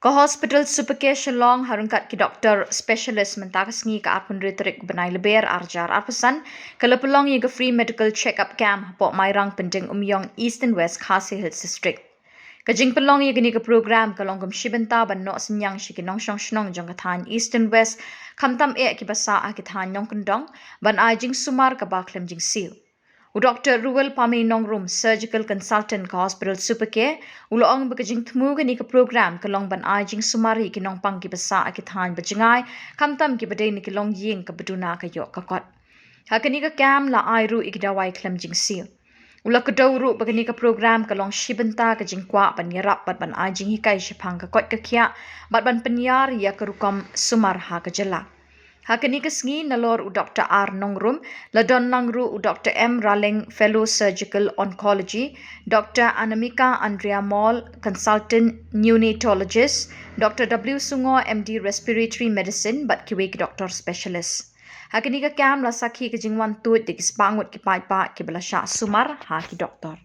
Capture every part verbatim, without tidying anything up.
Ka Hospital Supercare Shillong ha ryngkat ki doktor specialist mynta ka sngi ka arphew hynriew tarik bnai Lber arhajar arphew san ka la pynlong ïa ka free medical check-up camp hapoh Mairang Pyndengumiong, East and West Khasi Hills District. Ka jingpynlong ïa kane ka program ka long kum shi bynta ban noh synñiang sha ki nongshong shnong jong ka thaiñ East and West, khamtam eh kiba sah ha ki thaiñ nongkyndong, ban ai jingsumar kaba khlem jingsiew. U Doktor Ruel Pamei Nongrum, Surgical Consultant ka Hospital Supercare, u la ong ba ka jingthmu kane ka program ka long ban ai jingsumar ïa ki nongpang kiba sah ha ki thaiñ ba jngai, khamtam kiba dei na ki longïing kaba duna ka ïoh ka kot. Ha kane ka camp la ai ruh ïa ki dawai khlem jingsiew. U la kdew ruh ba kane ka program ka long shi bynta ka jingkwah ban ïarap bad ban ai jinghikai shaphang ka koit ka khiah bad ban pynïar ïa ka rukom sumar ha ka jylla. Ha kane ka sngi, nalor u Doktor R Nongrum, la don lang ruh u Doktor M Raleng, Fellow Surgical Oncology, Doktor Anamika Andrea Mall, Consultant Neonatologist, Doktor W Sungo, M D Respiratory Medicine, bad kiwei ki doktor specialist. Ha kane ka camp la sakhi ka jingwan tuid da ki spah ngut ki paidbah kiba la shah sumar ha ki doktor.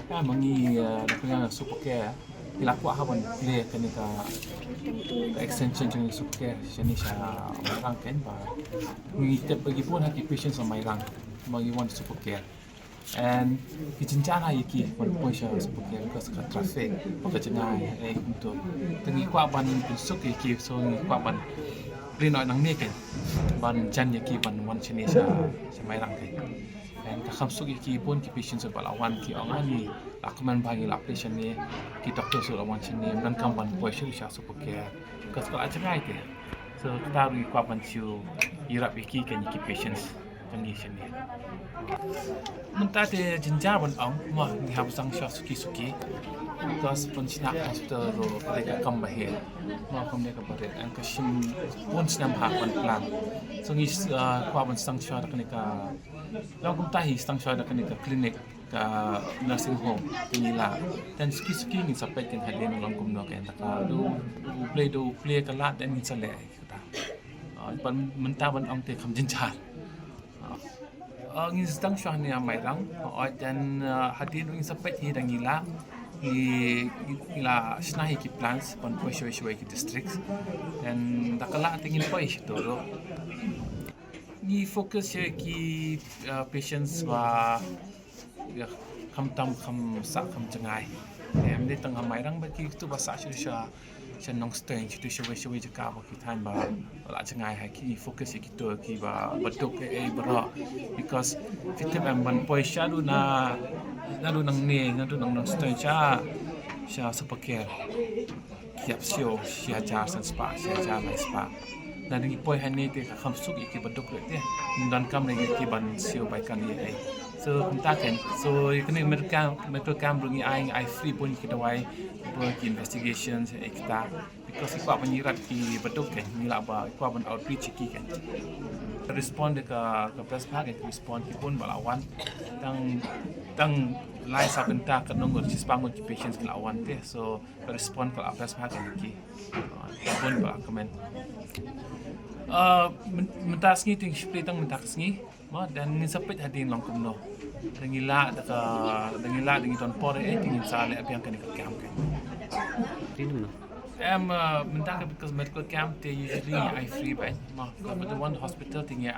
Ka ma ngi, eh, da ka Supercare, ngi la kwah ha ban plie kane ka, ka extension jong Supercare shane sha Mairang, kan ba ngi tip ba ki bun ha ki patients ha Mairang ma ngi wan Supercare. And ki jynjar ha ïa ki ban poi sha Supercare because ka traffic, ba ka jngai, eh, kumto. Te ngi kwah ban pynsuk ïa ki, so ngi kwah ban plie noh nangne, kan, ban jan ïa ki ban wan shane sha, sha Mairang, kan. And ka kham suk ïa ki bun ki patients ba la wan ki ong ani la kmen ba ngi la plie shane, ki doctor ruh la wan shane, ym donkam ban poi shuh sha Supercare. Because ka la jngai te. So kata ruh ngi kwah ban shu ïarap ïa ki, kan, ïa ki patients jong ngi shane. Mynta te jynjar ban ong, ma ngi hap sdang shuwa suki suki. Because pynshna hospital ruh ka dei ka kam ba heh, ma kam dei ka ba rit, and ka shim bun snem ha ban plan. So ngi, uh, kwah ban sdang shuwa da kane ka, long kumta hi, sdang shuwa da kane ka clinic, ka nursing home, te ngi lah. Then suki suki ngin sa peit, kan, hadien long kumno, kan, te ka, lada U Blei, lada U Blei ka lah, then ngin sa leh kata. Ah, ban mynta ban ong te kham jynjar. Ah, ah, ngin sdang shuwa hangne ha Mairang. Ah, then, ah, hadien ngin sa peit hi, lada ngi lah, ngi, ngi la shna hi ki plans ban poi shawei shawei ki districts. Then da ka lah te ngin poi shito ruh. Ngi focus ïa ki, uh, patients ba, ïa, khamtam kham sah kham jngai. Em, ym dei tang ha Mairang, ba kito ba sah sha, sha, sha Nongstoiñ, sha, shawei shawei jaka ba ki thaiñ ba la jngai ha ki, ngi focus ïa kito kiba, ba duk eh, eh, baroh. Because phi tip em, ban poi shaduh na, naduh nangne, naduh na Nongstoiñ sha, sha Supercare, ki ïap siew shi hajar san spah, shi hajar lai spah. Lada ngi poi hangne te ka kham suk ïa kiba duk ruh te. Ym donkam lei ïa ki ban siew bai kali ei. So kumta, kan. So ïa kane medical camp, medical camp ruh ngi ai, ngi ai free bun ki dawai, bun ki investigations, eh, kita. Because ngi kwah ban ïarap kiba duk, kan. Ngi lah ba, ngi kwah ban outreach ïa ki, kan. Respond da ka, ka best bha, kan. Respond ki bun ba la wan. Tang, tang lai saw kynta katno ngut, shispah ngut ki patients ki la wan te. So ka respond ka la best bha, kan, ïa ki. Ah, bun ba la kmen. Ah, myn-, mynta sngi te ngi shu plie tang mynta ka sngi. Mo, then ngin sa peit hadien long kumno. Lada ngi lah da ka, lada ngi lah, lada ngi don por eh, te ngin sa leh biang kane ka camp, kan. Em, ah, mynta ka, because medical camp te usually ngi ai free bha. Mo, ka, but the one hospital te ngi,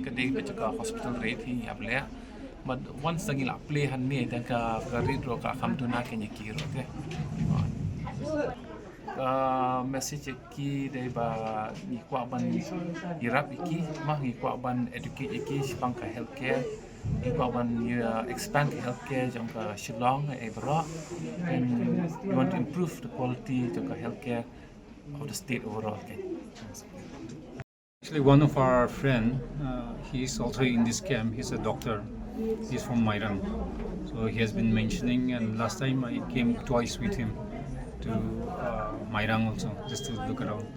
ka dei ka jaka hospital rate hi ngi hap leh. But once lada ngi la plie hangne, then ka, ka rate ruh ka kham duna, kan, ïa ki ruh, okay. Ka message ïa ki dei ba ngi kwah ban ïarap ïa ki, ma ngi kwah ban educate ïa ki shaphang ka healthcare, ngi kwah ban, uh, expand ka healthcare jong ka Shillong eh baroh, and we want to improve the quality jong ka healthcare of the state overall, okay. Actually, one of our friend, uh, he is also in this camp. He's a doctor. He's from Mairang. So he has been mentioning, and last time I came twice with him to, uh, Mairang also, just to look around.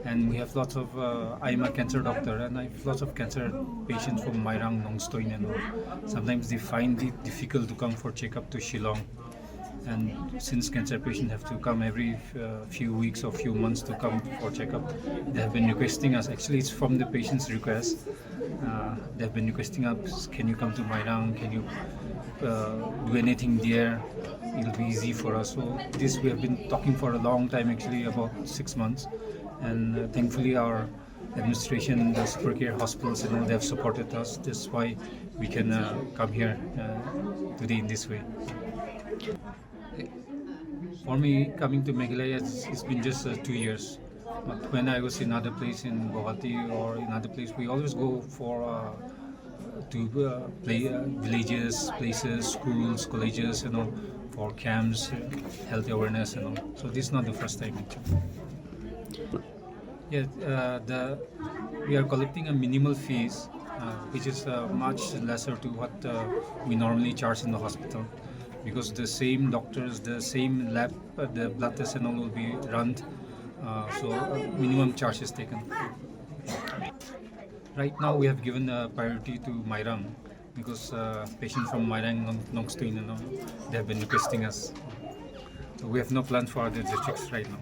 And we have lots of, uh, I'm a cancer doctor, and I have lots of cancer patients from Mairang, Nongstoiñ and all. Sometimes they find it difficult to come for checkup to Shillong. And since cancer patients have to come every uh, few weeks or few months to come for checkup, they have been requesting us. Actually, it's from the patient's request. Uh, they've been requesting us, "Can you come to Mairang? Can you uh, do anything there? It'll be easy for us." So this we have been talking for a long time, actually about six months. And uh, thankfully, our administration, the Super Care hospitals, and all, they have supported us. That's why we can uh, come here uh, today in this way. For me, coming to Meghalaya, it's, it's been just uh, two years. But when I was in other place in Guwahati or in other place, we always go for uh, to uh, play uh, villages, places, schools, colleges, you know, for camps, uh, health awareness, and all. So this is not the first time, actually. Yeah, uh, the we are collecting a minimal fees, uh, which is uh, much lesser to what uh, we normally charge in the hospital, because the same doctors, the same lab, uh, the blood test and all will be run. Uh, so uh, minimum charge is taken. Right now, we have given uh, priority to Mairang because uh, patients from Mairang, Nong- Nongstoin, and all, they have been requesting us. So we have no plans for other districts right now.